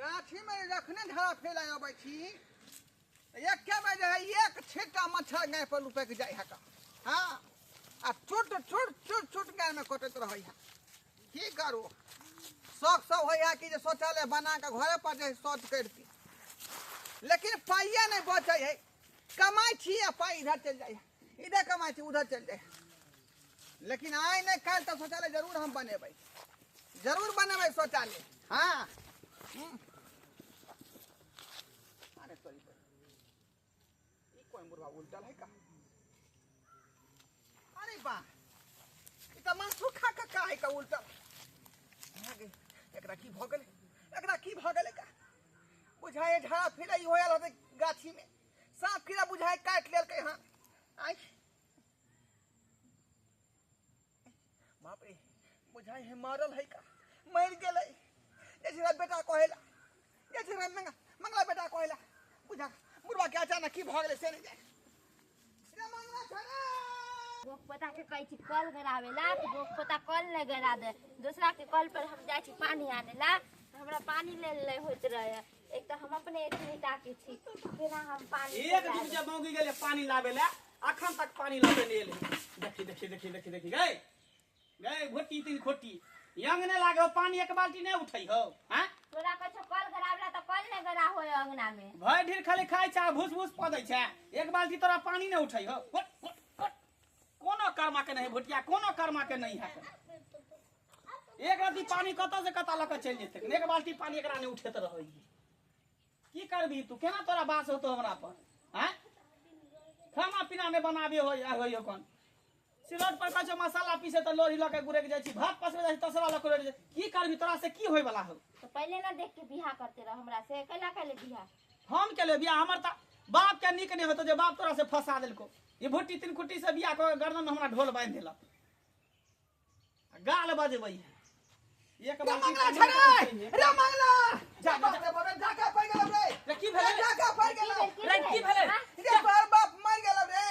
गाछीमे जखने झाड़ा फैला अबै छी एके बजे है एक छीटा मच्छर गाय पर लुपकि जाइ है का। हाँ आ चुट चुट चुट चुट गायमे कटैत रहै है। की करू, शौक सब होइ है कि जे शौचालय बना कऽ घरे पर जे शौच करिती, लेकिन पाइए नहि बचै है। कमाइ छी आ पाइ इधर चलि जाइ है, इधर कमाइ छी उधर चलि जाइ है। लेकिन आइ नहि काल्हि तऽ शौचालय जरूर हम बनेबै, जरूर बनेबै शौचालय। हाँ अरे सॉरी, ई कोन बुढ़वा उल्टल है का? अरे बा, ई तऽ मासु खा कऽ का है का उल्टल? एकरा की भऽ गेलै, एकरा की भऽ गेलै का? बुझाए झाड़ा फिरै होयल होतै गाछीमे, साँप कीड़ा बुझाए काटि लेलकै। हँ आइ बाप रे, बुझाइ है मरल है का, मरि गेलै। जे बेटा कहेला, जे छै मंगला मंगला बेटा कहेला, बुझा बुढ़वा के अचानक की भऽ गेलै से नहि जाने। रे मंगला छरे गोप पोता के कहै छी कल गरावे ला, तऽ गोप पोता कल नहि गरा दे। दोसरा के कल पर हम जाइ छी पानी आने ला, तऽ हमरा पानी लेल नहि होइत रहै। एक तऽ हम अपने एतनी टा के छी, केना हम पानी एक दिन जब मौगी गेलै पानी लाबे ला, अखन तक पानी लाबे नहि एलै। देखी देखी देखी देखी देखी गए गए घोटी तीन खोटी यंग नहि लागे हो, पानी एक बाल्टी नहि उठै हो। हैं तोरा कहै छौ कल गरावला तऽ कल नहि गरा होय अंगना में। भरि ढेर खाली खाइ छै, भूस भूस पदै छै, एक बाल्टी तोरा पानी नहि उठै हो। होट, होट, होट। कोनो कर्मा के नहीं भुटिया, कोनो कर्मा के नहीं है। एक रत्ती पानी कतऽ से कतऽ लऽ कऽ चलि जेतै, एक बाल्टी पानी एकरा नहि उठैत रहै। की करबही तू, केना तोरा बास होतो हमरा पर? हैं खाना पीना नहि बनाबे होय होय कोन सिलौट पर कहै छौ मसाला पीसे तऽ लोढ़ी लऽ के गुरैक जाइ छी, भात पसबै जाइ छी तसला लऽ के लोढ़ी जाइ। की करबही, तोरा से की होय वाला हौ? तऽ पहिले ना देख के बियाह करते रह हमरा से, कैला कैले बियाह? हम केले बियाह? हमर तऽ बाप के नीक नहि होतो जे बाप तोरा से फंसा देलको। ई भुट्टी तीन कुट्टी से बियाह कऽ के गर्दन में हमरा ढोल बांधि देलक, गाल बजबै है। एक रे बाल्टी मंगला पानी छरे निकालि रे मंगला, जा, जा, बाप रे बाप रे, डाका पड़ि गेलौ रे। रे की भेलै? रे डाका पड़ि गेलौ। रे की भेलै? रे तोहर बाप मरि गेलौ रे।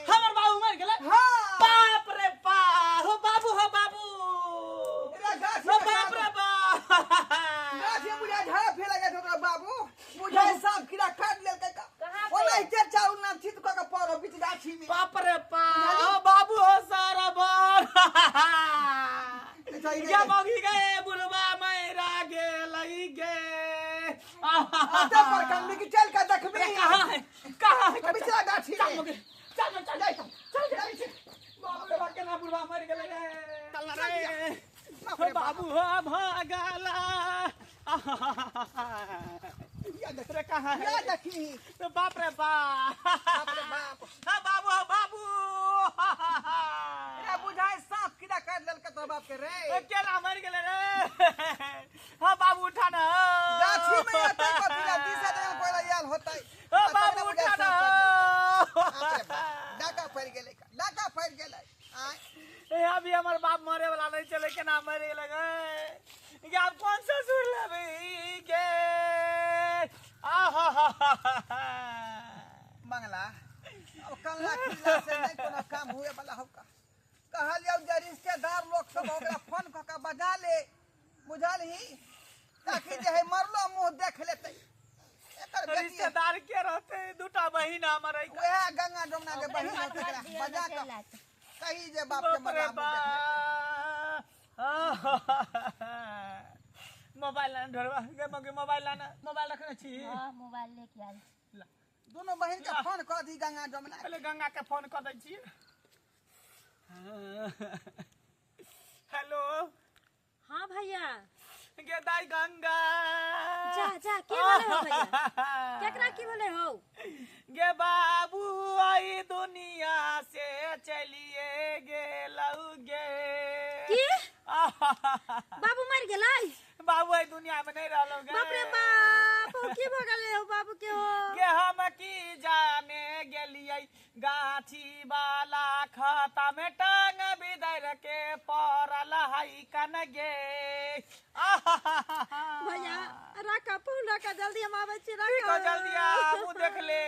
हमर बाबू मरि गेलै? हाँ। बाप रे बाप, हो बाबू, हो बाबू। रे गाछ हो बाप रे बाप। गाछ में बुझाइ झाड़ा फेला गेल छौ तोरा बाबू, बुझाइ साँप कीड़ा काटि लेलकै का। कहाँ पे? ओनाहिते चाउर नाम छित कऽ के पड़ो बीच गाछी में। बाप रे बाप, हो बाबू, हो सारा बार। अच्छा, ई क्या मौगी गए बुढ़वा मैरा गेलै गे। आते पर कन्नी की चल के देखबी। रे कहाँ है, कहाँ है? बिचला गाछी चल में। मौगी, चल चल चल चल चल चल। बाप रे बाप, केना बुढ़वा मरि गेलै रे। चल ना रे। बाप हो रे बाप। बाबू, हो भागला। या देख रे कहाँ है? या देखी। तो बाप रे बाप, बाप रे बाप। हाँ बाबू, हाँ बाबू। रे बुझाइ साँप कीड़ा काटि लेलकै तोरा बाप के रे। केना मरि गेलै रे? हाँ बाबू उठा ना। गाछी में एतै कथी ला दिशा देल कोइ आयल होतै। हाँ आ बाबू तखने उठा बुझाइ ना। साँप काटि लेलकै। बाप रे बाप, डाका पड़ि गेलै, डाका पड़ि गेलै। आँय ए अभी हमर बाप मरे वाला नहीं चले, केना मरि गेलै गे? गे आब कौन ससुर लेबै गे? आहा मंगला, अब कल्ला किल्ला से नहीं कोनो काम हुए वाला हौ का। कहल जाउ जे रिश्तेदार लोग सब ओकरा फोन कऽ के बजा ले, बुझलही, ताकि जे है मरलो मुंह देख लेतै। एकर बेटी रिश्तेदार के रहते, दूटा बहिन हमर है। वएह गंगा जमुना के ओकरे बहिन हाथ होतै, एकरा दिअ बजा ने कऽ चलि आयत। कही जे बाप के बाप रे मरला मुंह देख लेतै। बाप। मोबाइल लाना ढोरबा गे मगे, मोबाइल लाना। मोबाइल रखने छी? हाँ मोबाइल लेके आयल छी। दुनू बहिन के फोन कऽ दी गंगा जमुना के। पहले गंगा के फोन कऽ दै छी। हेलो। हाँ भैया। गे दाई गंगा। जा जा, के बोले हो भैया? केकरा की बोले हो? गे बाबू आई दुनिया से चलिए गेलौ गे। की बाबू मर गेलै? बाबू आई दुनिया में नहीं रहलौ गे। बाप रे बाप, हो की भऽ गेलै हो बाबू के हो? गे हम की जाने गेलियै, गाछी वाला खाता में टांग बिदर के पड़ल हई कन गे। भैया राखा फोन, राखा जल्दी, हम आबै छी। की राखा कह, जल्दी आबू, देख ले।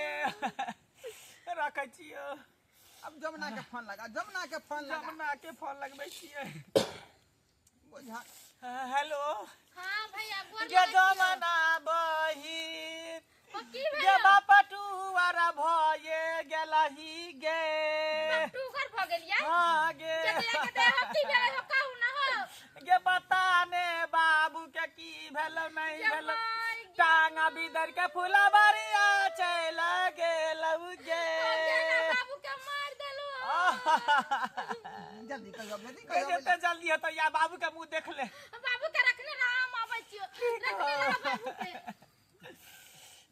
रखै छियै। अब जमुना के फोन लगा, जमुना के फोन लगा। जमुना के फोन लगबै छियै। बुझा। हेलो। हाँ भैया गोर गे लगै छियौ। जमुना कंगना बिदर के फुलबरिया चल गेलौ गे। बाबू के मार देलू। जल्दी कहियो, जल्दी कहियो। जते जल्दी हेतौ या बाबू के मुंह देख ले। बाबू के रखने रह, हम आबै छियो, रखने रह बाबू के।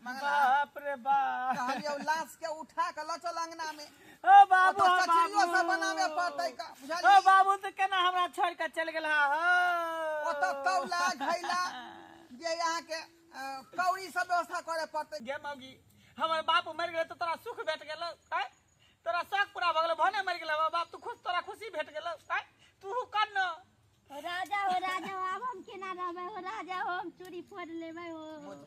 बाप रे बाप। कहलियौ लाश के उठा के ल चल अंगना में। ओ बाबू, ओतऽ चचरियो सब बनाबे पड़तै का, बुझलियै? ओ बाबू तो केना हमरा छोड़ के चल गेल हा हो। ओतऽ तौला घैला जे अहाँ के कौड़ी सब व्यवस्था करे पड़तै। गे मौगी, हमर बाप मरि गेलै तऽ तोरा सुख भेट गेलौ? आँय, तोरा शौक पूरा भऽ गेलौ? भने मरि गेलौ बाप, तू खुश, तोरा खुशी भेट गेलौ? आँय, तू कर न। हो राजा, हो राजा हो, आब हम केना रहबै? हो राजा हो, हम चूड़ी फोड़ लेबै हो।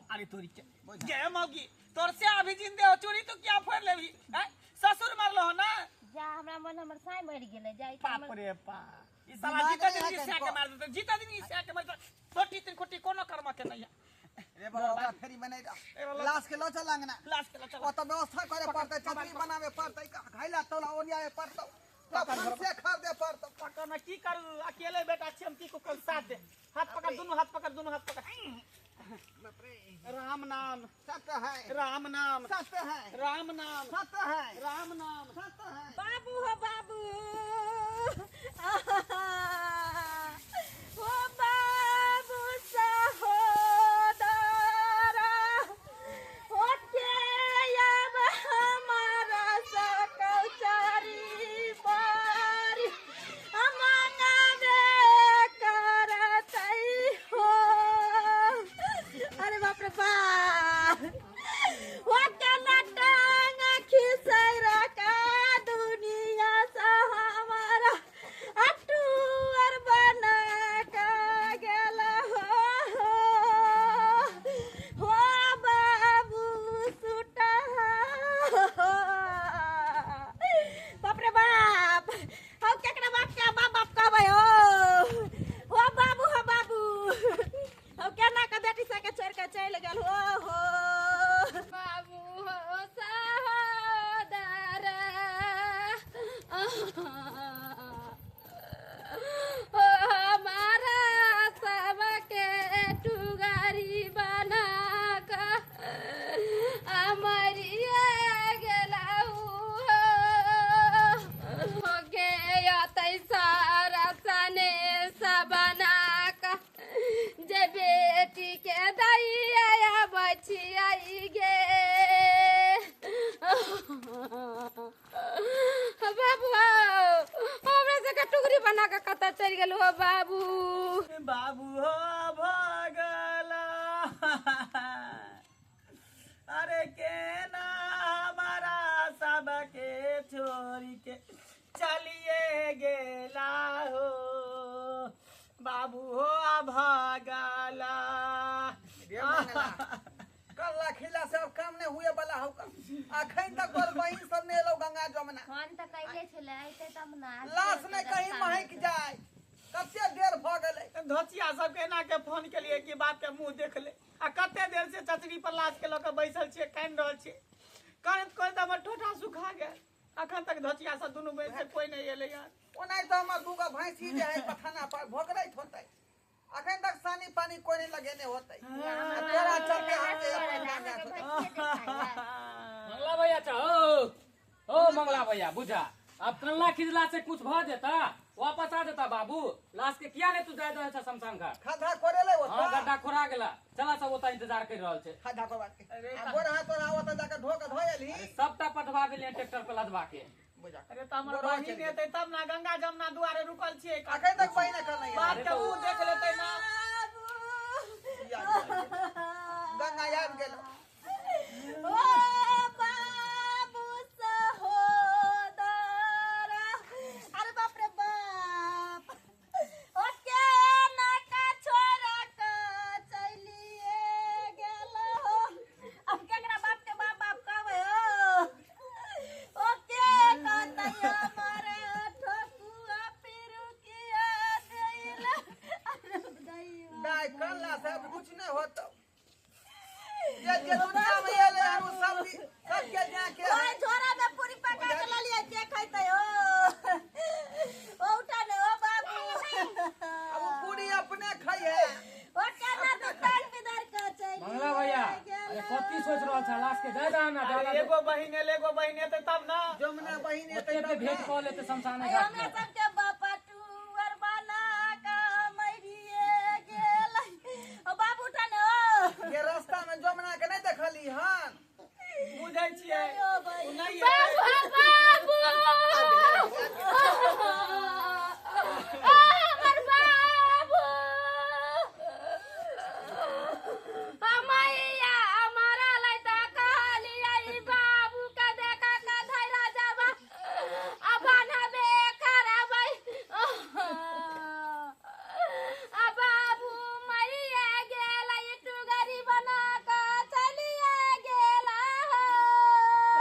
अरे तोरी के गे मौगी, तोर से अभी जिंदे हो, चूड़ी तू क्या फोड़ लेबी? आँय, ससुर मरलो हो ना? जा, हमरा मन हमर साई मरि गेलै जाइ। बाप रे बाप, ई साला जीता दिन ई सै के मार देतै, जीता दिन ई सै के मार देतै। रोटी तीन खुट्टी कोनो कर्म के नहीं है। रे बाबा, ओकरा फेरी बनै लाश के ल चल अंगना। लाश के ल चल, ओतऽ व्यवस्था करे पड़तै, चचरी बनाबे पड़तै, घैला तौला ओरियाबे पड़तौ, से खरीदे पड़तौ। पकड़ ना, की करू, अकेले बेटा छी हम, की को साथ दे। हाथ पकड़, दोनों हाथ पकड़, दोनों हाथ पकड़। राम नाम सत्य है, राम नाम सत्य है, राम नाम सत्य है, राम नाम सत्य है। बाबू हो बाबू, हो बाबू सहोदरा, हो के अब हमारा सकौचारी बारी मंगाबे करतै हो। अरे बाप रे बाप, हो केना टांग खिसै रका दुनिया से हमारा अटूर बना के गेल हो। हो बाबू सुटा, बाप रे बाप, हम केकरा बाप के बाप बाप कहबै हो? हो बाबू, हो बाबू, हम केना के बेटी सबके छोड़ के चलि गेल हो। हो बाबू हो सहोदरा, हो हमारा सबके टुगारी बना के मरिए गेलौ हो। गे अतै सारा सने बना के जे बेटी के दैया बचियाई गे। बाबू, हमरा सबके टुकड़ी बना के कतऽ चलि गेल हो बाबू? बाबू हो भगला, अरे केना हमारा सबके छोड़ के चलिए गेला हो बाबू हो भगला। रे मंगला, कल्ला खिला से अब काम नहीं हुए वाला हो। अखन तक तोर बहिन सब नहीं एलौ गंगा जमुना। फोन तऽ कैले छलै, अइतै तब ना। लाश नहीं कहीं महक जाए, कते देर भ गेलै। धोचिया सबके एना के फोन केलिए कि बाप के मुंह देख ले, आ कते देर से चचरी पर लाश के लऽ के बैसल छियै, कानि रहल छियै, कानैत कानैत हमर ठोठा सुखा गेल। अखन तक धोचिया सब दुनू बहिन से कोई नहीं एलै यार। ओनाहि तऽ हमर दूगो भैंसी जे है पथाना पर भोगरैत होतै, अखन तक सानी पानी कोई नहीं लगेने होतै। आ तोरा चलते हम जे अपन गाँव जाइत होतै। मंगला भैया चाहो ओ मंगला भैया, बुझा अब कल्ला खिजला से कुछ भ जेता, वापस आ जेता बाबू। लाश के किया नहीं तू जाय दे शमशान घाट? खद्धा कोरेले हाँ, ओतऽ, गड्ढा खोरा गेला, चला सब ओतऽ इंतजार कर रहल छै। खद्धा कोरबा के। आ गोर हाथ तोरा ओतऽ जाके धो के धो एलही। सबटा पटवा देलियै ट्रैक्टर पर लदवा के। बुझा। अरे तऽ हमर गोरवा बहिन चलि एतै तब ना, गंगा जमुना दुआरे रुकल छियै। अखन तक बहिन एखन नहि बाप एलै। के मुंह देख लेतै ना। गंगा आबि गेल। ओ बाबू सहोदरा, अरे बाप रे बाप, ओ केना का छोड़ा के चलिए गेल हो। अब केकरा बाप के बाप बाप कहबै हो? ओ के कहतै हमर ठकुआ पिरुकिया देल? अरे दैवा। दाइ, कल्ला से अब कुछ नहीं होतो। जे जे दुनिया में एलै हन उ सब सबके जाके ओए झोरा में पूरी पका के ललिए, के खैतै हो? ओ उठा ने ओ बाबू। अब उ पूरी अपने खाइ है। ओ केना तू ताल बिदार के चलि मंगला भैया। गेल। रहल छ लाश के जाय दह ना अरे डाला एगो बहिन एले एगो बहिन एते तब ना जमुना बहिन ओते एतै पे तब भेंट ना। कऽ लेते शमशाने घाट हमरा में सबके बापा टूअर बना के मरिए गेल ओ बाबू उठा ने ओ ये रास्ता में जमुना के नहीं देखली हन बुझै छियै ओ भाई ओ नहि बाबू एतै। बाबू आ, हमर बाबू आ, मैया हमारा लै तऽ कहलियै ई बाबू के देखा के धैरा जाबा आ बनबे करबै आ बाबू मरिए गेलै टुगरी बना कऽ चलिए गेला हो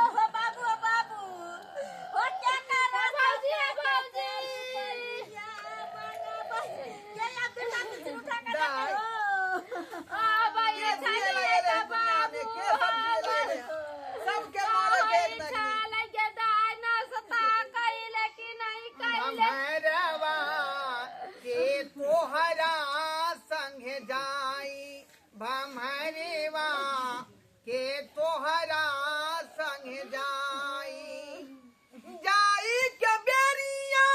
ओ बाबू ओ बाबू ओ क्या कर भौजी भौजी के या बेटा तुझे उठा के रख ओ आबै के जिए छलियै लगे तऽ रे दुनिया बाबू में के सब जिए लगे रे सबके मारे के एक ना एक दिन। छलै गे दाइ नाश्ता कैले कि नहि कैले भमरवा के तोहरा संगे जाई भमरवा के तोहरा संगे जाई जाई के बेरिया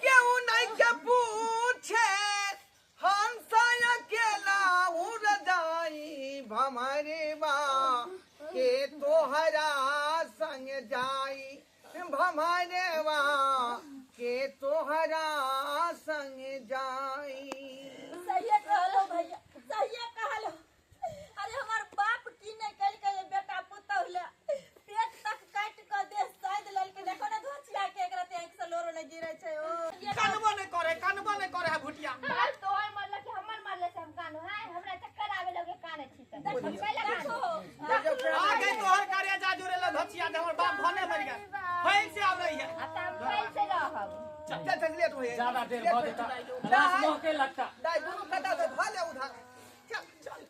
केहू नहीं के पूछे हंस अकेला उड़ जाई भमरवा के तोहरा संग जाई भमरवा के तोहरा संग जाई सही कहलो भैया सही कहलो अरे हमार बाप की नहीं कल के बेटा पुतहु ले पेट तक काट के देह साइद ललके देखो ना धोचिया के एकरा ते आंख से लोरो नहीं गिरे छै ओ कानबो नहि करे कानबो नहि करे है भुटिया बाप तोहर मरल कि हमर मरल से हम कानो है हमरा चक्कर आवे लगे काने छी तऽ हम कैला देखो कानो आ गई तोहर कार्य जा जुड़े ला धचिया दे हमर बाप भने मर गेल फैल से आब रही है अब तऽ हम फैल से रहब चल चल लेट होए ज्यादा देर भऽ जेता लाश महके लगता दाई दुनू कटा से धो ले उधर चल चल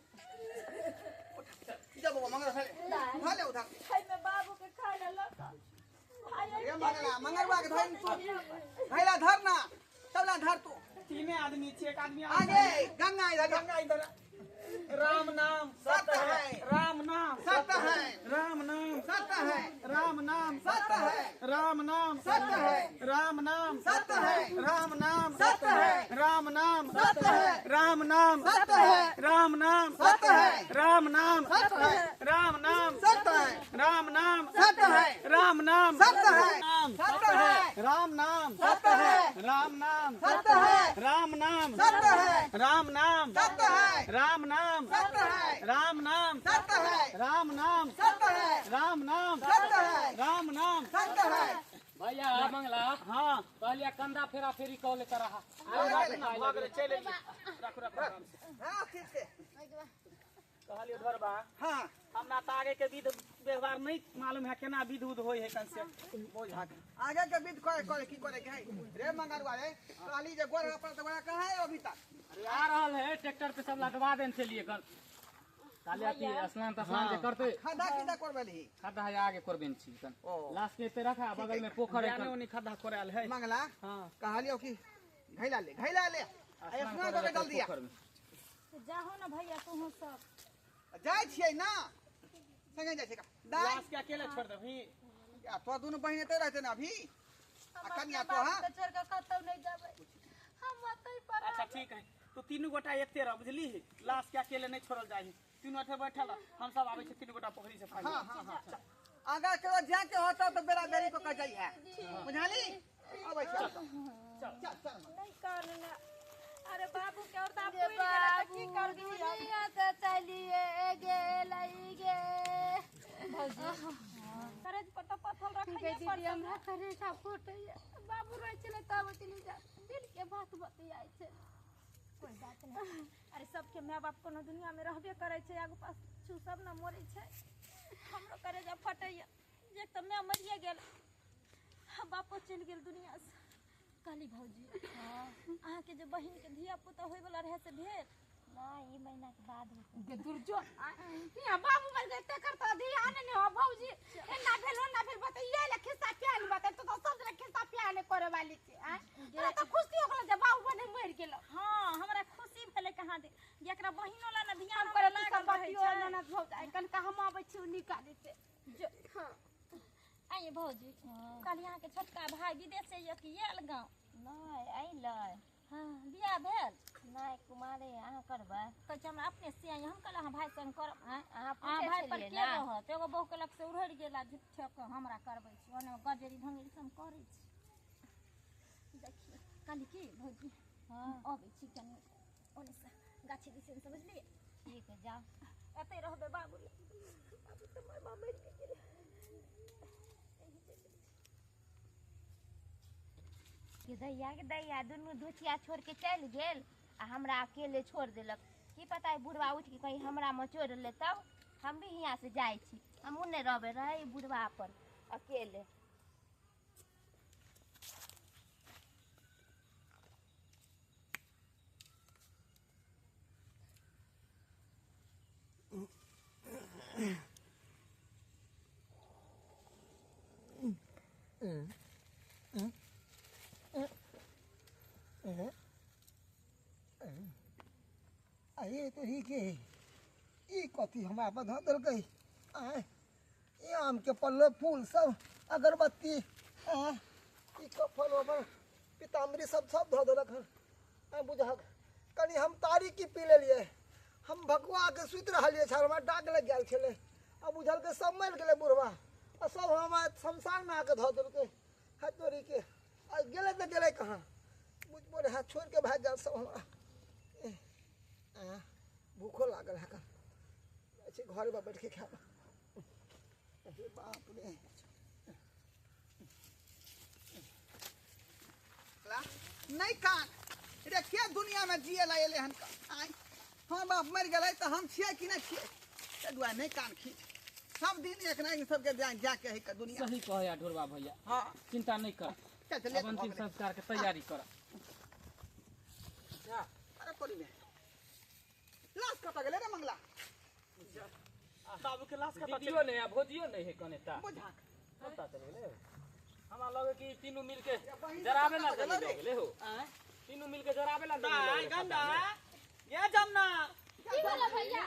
जा बाबा मंगल धो ले धो ले उधर खाई में बाबू के खाना लगा भाई ये मंगला मंगलवा के धर तू धैला धर ना तब ना धर तू तीने आदमी छियै एक आदमी आगे गंगा इधर गंगा इधर राम नाम सत्य है राम नाम सत्य है राम नाम सत्य है राम नाम सत्य है राम नाम सत्य है राम नाम सत्य है राम नाम सत्य है राम नाम सत्य है राम नाम सत्य है राम नाम सत्य है राम नाम सत्य है राम नाम सत्य है राम नाम सत्य है राम नाम सत्य है नाम सत्य है राम नाम सत्य है राम नाम सत्य है राम नाम सत्य है राम नाम सत्य है राम नाम सत्य है राम नाम सत्य है राम नाम सत्य है राम नाम सत्य है राम नाम सत्य है भैया आ मंगला हाँ कहलिया कंधा फेरा फेरी कऽ लेता रहा भऽ गेलै चलि एलियै रखू रखू आराम से हाँ ठीक से कहलियै घरबा हाँ हमरा तऽ आगे के विध व्यवहार नहीं मालूम है केना विध उध होय है कंसे बोझा के आगे के विध करे करे की करे के है रे मंगलवा रे कहली जे गोर अपन तो गोरा कहाँ है अभी तक आ रहल है ट्रैक्टर पे सब लदवा देन से लिए कल काले अथी स्नान तस्नान जे करते खदा किदा करबेलही खद्धा है आगे करबेन छी कन ओ। लाश के एते रखा बगल में पोखर है जाने कन ओनी खद्धा कोरायल है मंगला हाँ कहलियो कि घैला ले घैला ले आ स्नान करके जल्दी आ पोखर में जाहो ना भैया तू सब जाइ छियै ना संगे जाइ छियै का दाइ लाश के अकेले छोड़ देबही आ तो दुनू बहिन एते रहते ना अभी आ कनिया तो हाँ के छोड़ के कतौ नहीं जाबै हम ओतै पर अच्छा ठीक है तो तीनू गोटा एते रह बुझली लाश के अकेले नहीं छोड़ल जाही तीनू एते बैठल रह हम सब आबै छी तीनू गोटा पोखरी से फाइल हाँ हाँ हाँ आगा के जाके होता तो बेरा बेरी को कह जाइ है बुझाली अबै छी चल चल चल नहीं करना अरे बाबू के और गे तो बाबू की कर दी दुनिया से चलिए गेलै गे करे पर तो पत्थर गई रखैया दीदी हमरा करेजा फूटैया बाबू रहै छलै तब चलि जा दिल के बात बतियाइ छै कोई बात नहीं अरे सबके माय बाप कोनो दुनिया में रहबे करे छै आगू पाछू सब न मरे छै हमरो करेजा फटैया जे तऽ माय मरिए गेल आ बापो चलि गेल दुनिया से कहली भौजी अहाँके जे बहिन के धिया पुता होय वाला रहे से भेल ना ई महीना के बाद होतै गे दुर्जो यहाँ बाबू मर गए तेकर तो ध्यान नहीं हो भौजी एना भेल ओना भेल बतैये ले खिस्सा किया नहीं बतै तो सब ले खिस्सा पिया नहीं करे वाली छी आँ तोरा तो खुशी हो गेलो जे बाबू बने मर गेलो हाँ हमरा खुशी भेलै कहाँ दे जे एकरा बहिनो ला न ध्यान हम करे लागल तू सब रहै। दियो ननद भौजाई कनका हम आबै छी निकाले से। हां आइए भौजी, कहली अहाँके छोटका भाई विदेश से ये कि आयल गाँव? नहि अइलै। हाँ, बियाह भेल? नहि कुमारे। अहाँ करबै? कहै छै हमरा अपने से आइ। हम कहलहुँ अहाँ भाई संग करब। अहाँ अहाँ पूछै भाई पर छलियै के ने? रहत? एगो बहु केलक से उड़ि गेला झूठे के, हमरा करबै छी ओने गजेरी भंगेरी सब करै छी। देखियौ कहली की भौजी, हाँ अबै छी कनि ओने से गाछी दिसन, समझलियै? ठीक है, जाओ। एतै रहबै बाबू लग। बाबू तऽ मर मरि गेलै। के दैया के दैया, दुनू दुचिया छोड़ के चलि गेल आ हमरा अकेले छोड़ देलक। की पता ई बुढ़वा उठि के कहीं हमरा मचोड़ि ले, तब हम भी हियाँ से जाइ छी। हमहूँ नहि रहबै, रहै ई बुढ़वा अपन अकेले। अरे तोरी के, ई कथी हमरा पर धऽ देलकै? आँय, ई आमके पल्लव, फूल सब, अगरबत्ती, आँय, ई कफन वफन, पीताम्बरी सब सब धऽ देलक हन। आँय बुझहक, कनि हम तारी की पी लेलियै, हम भकुआ के सुति रहलियै छल, हमरा डाक लागि गेल छलै आ बुझलकै सब मरि गेलै बुढ़वा आ सब हमरा शमशानमे आके धऽ देलकै। है तोरी के, आ गेलै तऽ गेलै कहाँ? बुझबो रहए, छोड़ि के भागि गेल सब हमरा। भूखो लागल है, कन जाइ छी घरमे बैठ के खायब। अरे बाप रे, नहीं कान रे, के दुनिया में जिए ला एले हन? आय, हाँ, बाप मरि गेलै तऽ हम छियै कि नहि छियै? ताहि दुआरे नहि कान खींच। सब दिन एक ना एक सबके जा जाके है के दुनिया। सही कहे या ढोरबा भैया। हाँ। चिंता नहीं कर। चल चल, अब अंतिम संस्कार के तैयारी कर। अरे कोरी में लाश कतऽ गेलै रे मंगला? बाबू के लाश कतऽ? दीदियो नहीं आ भौजियो नहीं है कनेता। बुझाक कतऽ चल गेलै? हमरा लगे कि तीनू मिल के जराबे ला कतऽ जमीन गेलै हो गेलै हो। तीनू मिल के जराबे ला जमीन हो दाई गेलै गंगा पता नहीं। ये जमुना। की भेलो भैया?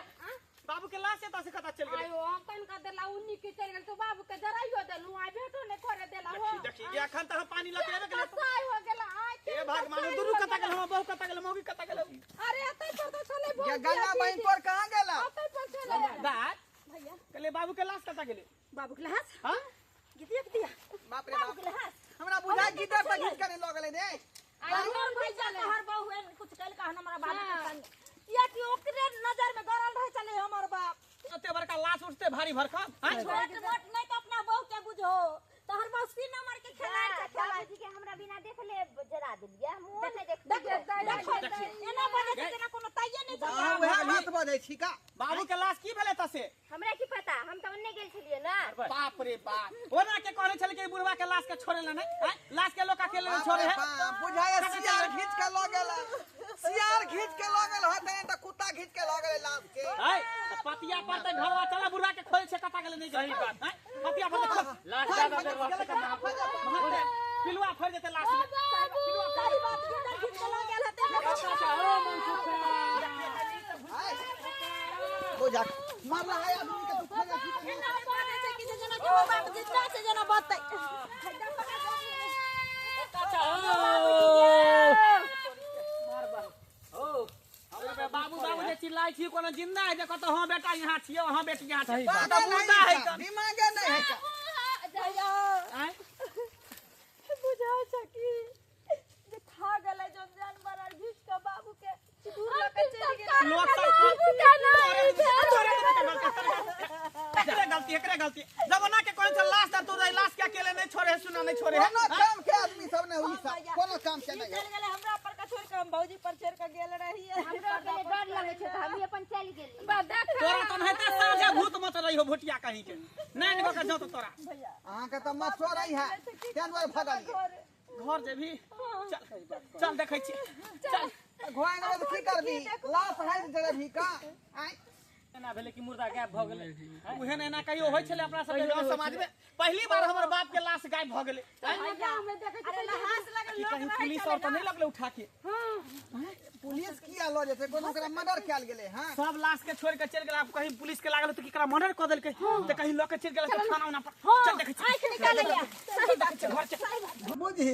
बाबू के लाश एतऽ से कतऽ चलि गेलै? आयो अपन का देला उन्नी के चल गेल तो बाबू के जराइयो देलू, आ भेटो ने करे देला हो। देखी देखी, ये अखन तऽ हम पानी लऽ के एबे केलियै। कसाई हो गेला आय। हे भगवान, दुनू कतऽ गेल? हमर बहू कतऽ गेल? मौगी कतऽ गेल? अरे एतै पर तो छलै ये भौजी। गंगा बहिन तोर कहाँ गेला? एतै पर छलै। दाई भैया। कहलियै बाबू के लाश कतऽ गेलै? बाबू के लहास? हाँ। गीतिया के दिया। बाप रे बाबू बाप, के लहास हमरा बुझा गीता पर घीच के लऽ गेलै रे। हमर भैया तोहर बहू एहन कुछ कल का हमरा बाबू के संग, किया कि ओकरे नजर में गड़ल रहे चले हमर बाप। ओते बड़का लाश उठते भारी भरकम? आँय? छोट मोट नहीं तो अपना बहू के बुझो, तोहर बहू सीना मार के खेलाड़ के खेलाड़। बाबूजी के हमरा बिना देखले जरा देलियै, हमहूँ नहि देख देखलियै। देखो, एना बजे छै जेना कोनो ताइये नहीं छै। अहाँ वएह बात बजै छी का? बाबू के लाश की भेलै तसे? हमरा की पता, हम तऽ ओन्ने गेल छलियै ने। बाप रे बाप, ओना के कहने छलै कि बुढ़वा के लाश के छोड़े ला नहीं? आँय? लाश के लोग अकेले नहीं छोड़े है। बुझाय सियार घीच के लऽ गेल, सियार घीच के लऽ गेल होतै तऽ कुत्ता घीच के लऽ गेलै लाश के। आँय, तऽ पतिया पर तऽ घरवा चला, बुढ़वा के खोजे छै, कतऽ गेलै नहीं सही जाने। बात। आँय? पतिया पर तऽ खोज। लाश ज्यादा देर रहतै तऽ पिलुआ फड़ जेतै लाश में। सही बात, गीता घीच के लऽ गेल हेतै। चाचा हो मनसुख। बुझा मरला है आदमी के तू खोजै छी तऽ। एना बजै छै कि जेना कि हमर बाप जिंदा छै जेना बतै। चाचा हो हो। अरे बाबू बाबू जे चिल्लाइ छी, कोनो जिंदा है जे कतौ? हाँ बेटा यहाँ छियौ, हाँ बेटी यहाँ छै। सही बात। तऽ मुर्दा है कन। दिमागे नहि है का। भैया। आँय? बुझाइ छै कि जे खा गेलै जन जानवर आर, घीच के बाबू के दूर लऽ के चलि गेलै। लोक सब एकरे गलती, एकरे गलती। जमाना के कोन छै लाश तर तू रही, लाश के अकेले नहीं छोड़े है, सुना नहीं छोड़े है। कोनो काम के आदमी सब नहि हुई सब, कोनो काम के ई नहीं। चलि गेलै हमरा पर के छोड़ि के, हम भौजी पर छोड़ि के गेल रहियै। हमरो अकेले डर लगै छै तऽ हमही अपन चलि गेली। तोरा तो नहीं साझा भूत मत रही हो भुटिया कहीं के नहीं निकल के जाओ तो तोरा। अहाँके तऽ मछोरै है, तें दुआरे भगलियै। घर जेबी? चल चल, देखै छी, चल। घर गेबै तऽ की करबी? लाश है जेबही का? आँय। एना भेलै कि मुर्दा गायब भऽ गेलै। उहे ने एना कहियो होइ छलै अपना सबके गाँव समाज में। पहली बार हमर बाप के लाश गायब भऽ गेलै। अरे लहास लगल कि लोक कहीं रहै पुलिस छलै और तऽ ना। नहि लगलै उठा के? पुलिस किया लऽ जेतै? कोनो ओकरा मर्डर कयल गेलै? हँ, सब लाश के छोड़ के चलि गेल। आब कहीं पुलिस के लागल तऽ केकरा मर्डर कऽ देलकै तऽ कहीं लऽ के चलि गेल तऽ थाना उना पर। चल देखै छी। आँखि निकालैया। सही बात छै। घर चल। बुझी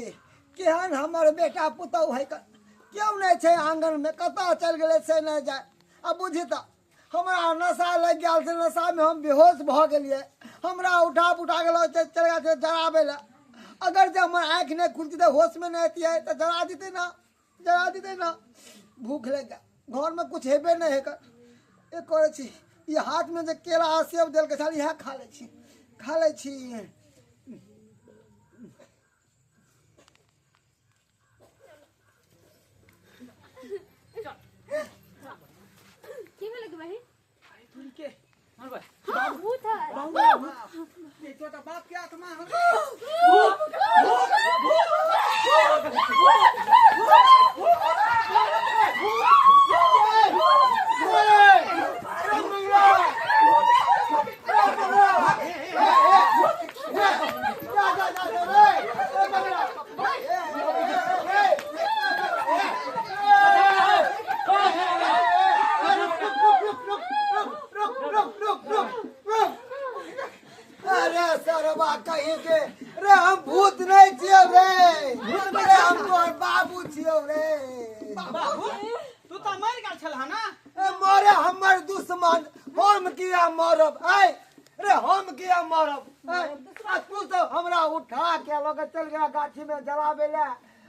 केहन हमर बेटा पुतहु है, केओ नहि छै आङ्गनमे, कतऽ चलि गेलै से नहि जाय। आ बुझी तऽ हमरा नशा लागि गेल छै, नशामे हम बेहोश भऽ गेलियै। हमरा उठा पुठा के लऽ चलि गेल छै जराबै लए। अगर जे हमर आँखि नहि खुलतै तऽ होशमे नहि अतियै तऽ जरा देतै ना, जरा देतै ना। भूख लागि गेल, घरमे किछु हेबे नहि है। एक करै छी, ई हाथमे जे केला आ सेब देलकै छल, इएह खा लै छी, खा लै छी। की भेलै बहिन? के भूत है। ये तो बाप के आत्मा हम। अरे सरवा कहीं के रे, हम भूत नहीं छियौ रे, अरे हम तोहर बाबू छियौ रे। बाबू, तू तऽ मरि गेल छलह ना? ए, मरे हमर दुश्मन, हम किया मरब? ऐ रे, हम किया मरब? ऐ, आ तू सब हमरा उठा के लऽ के चल गया गाछी में जलाबे ले।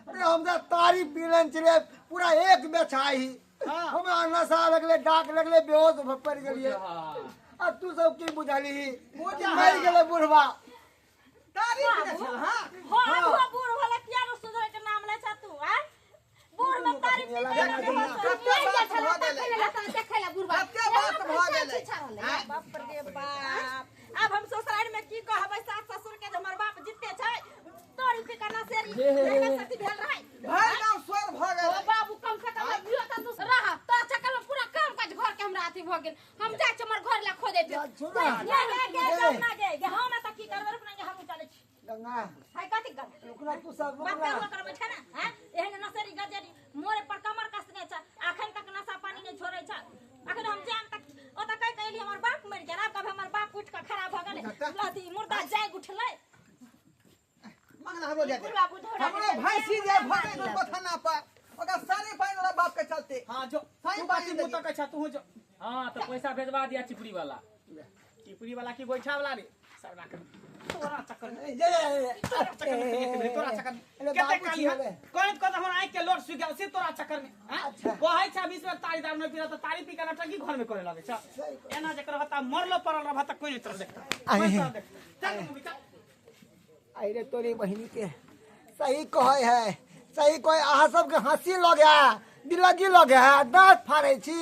अरे हम तऽ तारी पीलन छलियै पूरा एक बेछाही, हमरा नशा लगले, डाक लगले, बेहोश भऽ पड़ि गेलियै। आ तू सब की बुझलही मरि गेलै बुढ़वा? तारी पीने छल? हँ। हो, आब बूढ़ भला किया न सुधरे के नाम लै छ तू? आँ, बूढ़ में तारी पी के कते बात भऽ गेलै, देखै ला बुढ़बा। कते बात भऽ गेलै। बाप रे बाप, आब हम ससुराल में की कहबै सास ससुर के जे हमर बाप जिते छै तोरी पी के नशेरी सती भेल रहै। भरि गाँव स्वर भऽ गेलै। बाबू, कम से कम अभियो तऽ तू रह तोरा चक्कर में पूरा काम काज घर के हमरा अथी भऽ गेल। हम जाइ छी हमर घर ला खोजै जा, छोड़ा। गे गे गे, जाउ ना गे गे, हम एतऽ की करबै? रुक ना गे, हमहूँ चलै छी। गंगा। हाय, कथी गंगा? रुकना तू सब, बात रुकना। करबो करबै छै ना? हैं, एहन नशेरी गजेरी मोरे पर कमर कसने छै, अखन तक नशा पानी नहि छोड़ै छै। अखन हम जायब तक ओतऽ कहि के एली हमर बाप मरि गेल। आब कभी हमर बाप उठि कऽ खड़ा भऽ गेलै, अथी मुर्दा जागि उठलै। मंगला, हमरो जाय दे। बुढ़बा बुढ़ौरा। हमरो भैंसी जे भऽ गेलै बथाना पर, ओकरा सारे पानि वाला बाप के चलते। हाँ जो, सही तू बात बाती है। मुँह तकै छ तू जो। हाँ, तो पैसा भेजवा दिया चिपड़ी वाला। टिपरी वाला की गोइठा वाला रे सरवा के, तोरा चक्कर में ए, जे, जे, जे, तोरा चक्कर में कते भेलै, तोरा चक्कर में अरे कते बाबू काली छियौ है रे। कहैत कहैत हमर आँखि के लोर सुखि गेल से तोरा चक्कर में। हैं? अच्छा। कहै छै बीच में तारी दारू नहि पीना तऽ तारी पी के नटंकी घर में करे लगै छै। सही कहै। एना जे करबह तऽ मरलो पड़ल रहबह तऽ कोइ नहि तोरा देखतौ, कोइ नहि तोरा देखतौ। चल मुगी, चल। अरे तोरी बहिनी के, सही कहै है, सही कहै। अहाँ सबके हँसी लगे है, दिलगी लगे है, दाँत फाड़ै छी।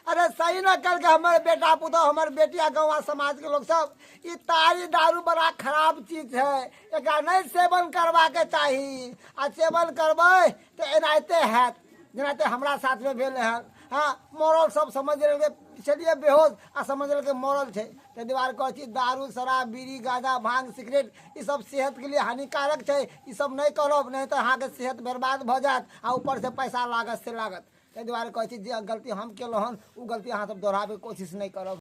अरे सही न करके हमर बेटा पुतोह, हमर बेटिया, गाँव समाज के लोग सब, ई तारी दारू बड़ा खराब चीज है, एकरा नहीं सेवन करबाके चाही। आ सेवन करबै तऽ एनाहिते हैत जेनाहिते हमरा साथमे भेल हन। हाँ, मरल सब समझ लेलकै छलियै बेहोश आ समझ लेलकै मरल छै। ताहि दुआरे कहै छी, दारू शराब बीड़ी गाँजा भांग सिगरेट ई सब सेहतके लिए हानिकारक छै। ई सब नहि करब, नहि तऽ अहाँके सेहत बर्बाद भऽ जायत आ ऊपरसँ पैसा लागत से लागत। ताहि दुआरे कहै छी, जे गलती हम केलहुँ हन ओ गलती अहाँ सब दोहराबैके कोशिश नहि करब।